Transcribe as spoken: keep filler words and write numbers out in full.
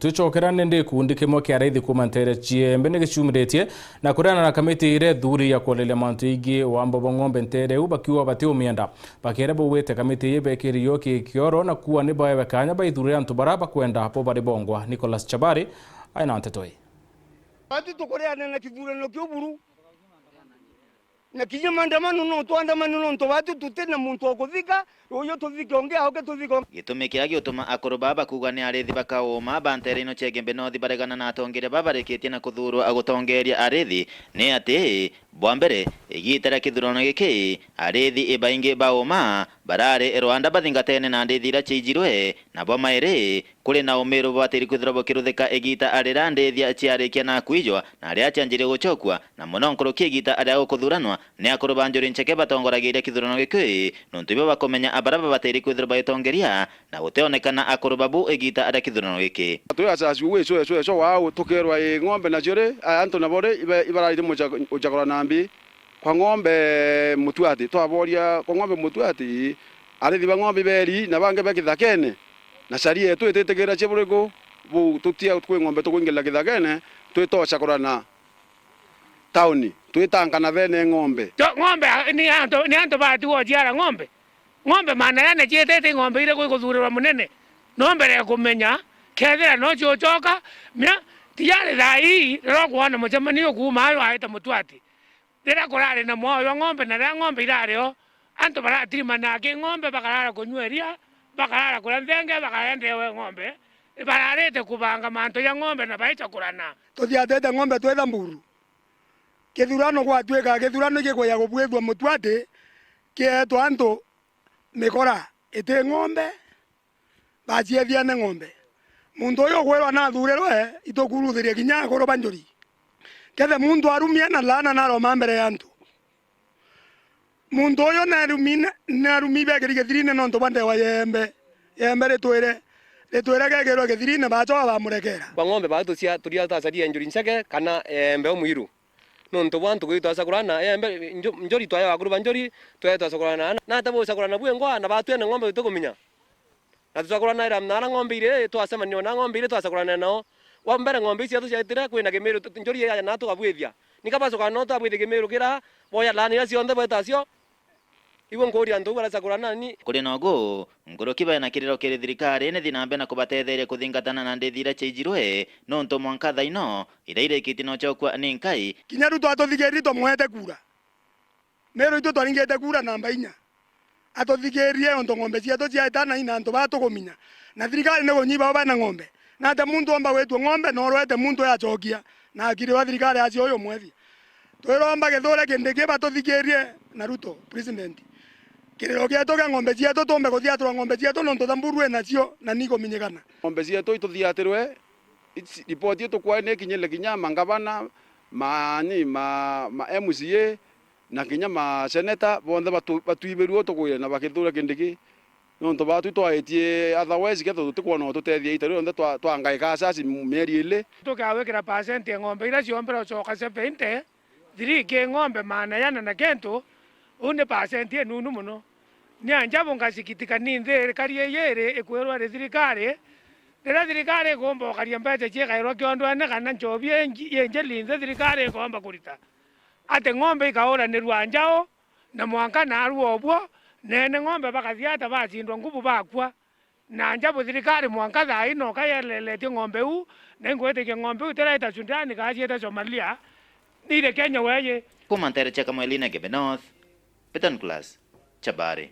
Twicokera ni ndi gikundi kimwe kia araithi kuuma nteere cia Iembe ni giciumiritie na kuregana na kamiti iria ithuri ya kuoreria mantu jegii wamba bwa ng'ombe nteere iu, bakiuga batiumienda. Bakiria bauite kamiti ii bekirio ki-, kioro na kuuga ni baewe kanya baithurire antu baria bakwenda bo bari bongwa. Nicholas Chabari aina nteto ii. Batu tukureana na kithurano kiu buru. Na kinya maandamano no twandamane nontu batu tuti na muntu wa kuthika, uyu tuthike ungi, auke tuthike ungi. Gitumi kiria giutuma akuru baa bakuuga ni ariithi ba kauma ba nteere ino cia Igembe North baregana na atongeria baa barikitie na kuthuurwa a gutongeria ariithi ni ati, bwa mbere, igiita ria kithurano giki, ariithi ibaingi ba uma barari rwanda bathingatene na ndiithi iria ciaijirwe, na bwa mairi, kuri na umiru bubatiiri kwithirwa bukiruthika igiita riria ndiithia ciarikia na kwijwa na riria cianjirie gucokua, na mono nkuruki igiita ria gukuthuranwa ni akuru ba njuri nceke batongoragiria kithurano giki, nontu ibo bakumenya a baria babatiiri kwithirwa bagitongeria, na gutionekana akuru babu igiita ria kithurano giki. Twi asasi uu icwecweco wau, tukeerwa, ii, ng'ombe nacio ri, aya antu nabo ri, ibe-, ibararite muca-, ucakura na mbi. Kwa ng'ombe mutuati, twaboria, kwa ng'ombe mutuati, arithi ba ng'ombe beri na bangi be kithakene, na caria yetu ititikira cia buriku? Bu tutia kwi ng'ombe tukwingirira kithakene, twitocakurana tauni, twitankana thene ng'ombe. Jo, ng'ombe, a, ni antu, ni antu batigwa uciara ng'ombe? Ng'ombe maana yane ciitite ng'ombe iriku ikuthuurirwa munene? No mbere ya kumenya, kethira no ciucoka, mia, tiyari thaa ii, riria ukwona mucemanio ukuuma ayo aite mutuati. Riria kurari na mwao jwa ng'ombe na riria ng'ombe irari o, antu baratirimanaga ki ng'ombe, bakarara kunyua iria, bakarara kuria nthenge, bakaria ndewe ng'ombe, bararite kubanga mantu ja ng'ombe na baicakurana. Tuthiatite ng'ombe twi Thamburu. Kithurano gwatuika kithurano gikuja kubwithua mutuati, kieetwa antu mikora iti ng'ombe, baciethiane ng'ombe. Muntu uyu ukwirwa nathuurirwe, itukuruthirie kinya akuru ba njuri. Kethe muntu arumie na laana naroma mbere ya antu. Muntu uyu narumi, narumi bekiri githirine nontu bwa ndewa ya Iembe. Iembe ritwire, ritwire gekirwe githirine, bacoka bamurekera. Kwa ng'ombe baa tucia, turia twacaria njuri nceke kana Iembe umwiru. Nontu bwa ntuku ii twacakurana, Iembe, njo-, njuri twaewa akuru ba njuri, twae twacakurana. Na ata bucakurana bwengwa, na batwene ng'ombe tutikuminya. Na tucakuranaira na ara ng'ombe iri, twacemania na ng'ombe iri, twacakuranira nao. Wa mbere ng'ombe ici ciatu ciaitire, kwina kimiru, tu-, njuri yaja na tukabwithia. Nika bacoka no twabwithia kimiru kira, boya laani iria cionthe bweta cio. Ibu nkuuria antu au baracakurana nani? Kuri na ugu, nkuruki baena kiriro kiri thirikari nithii na mbere na kubatetheria kuthingatana na ndithi iria ciaijirwe, nontu mwanka thaa ino, iria irikitie no ciokua ni nkai. Kinya riu twatuthikirie twamwete kura. Meru itu twaringite kura namba inya. Atuthikirie untu ng'ombe cietu ciaitana ina antu baa tukuminya. Na thirikari ni kunyiba bao baina ng'ombe. Na ati muntu omba gwitwa ng'ombe na urwete muntu yacokia na akiri wa thirikari acio uyu mwethi. Twiromba Kithure Kindiki batuthikirie na Ruto, president. Kiriro gietu kia ng'ombe cietu tumbe kuthiatirwa ng'ombe cietu nontu Thamburu inacio na ni ikuminyikana. Ng'ombe cietu ituthiatirwe, its-, ripoti itukwai ni ikinyire kinya mangavana, ma, ni, ma, ma M C A, na kinya maseneta bonthe batu-, batwibirue tukwire na bakithuura Kindiki, nontu baatwi twaitie, otherwise ketho tutikwona ututethia ita riu rionthe twa-, twangaika asasi mieri ili. Tukawikira percent ya ng'ombe iria ciombere ucoka seventy three ki ng'ombe maana yana na kintu, uu ni percent inunu mono. Ni anjabu ngasikitika ni nthirikari ii iri ikwirwa iri thirikari, riria thirikari ikumba ukaria mbeca ciikairwa kiondwene kana nchobi inji-, injili nthi thirikari ikomba kurita. Ati ng'ombe ikauranirua njao, na mwanka naarua obwo, na ene ng'ombe bakathia ata bacindwa nguvu bakua? Na njabu thirikari mwanka thaa ino uka yeleletie ng'ombe u, na ingwitikia ng'ombe u itiraita Sudan, kana ciita Somalia, ni iri Kenya weeyi. Kuuma nteere cia Kamweli na Igembe North, Peter Nicholas, Chabari.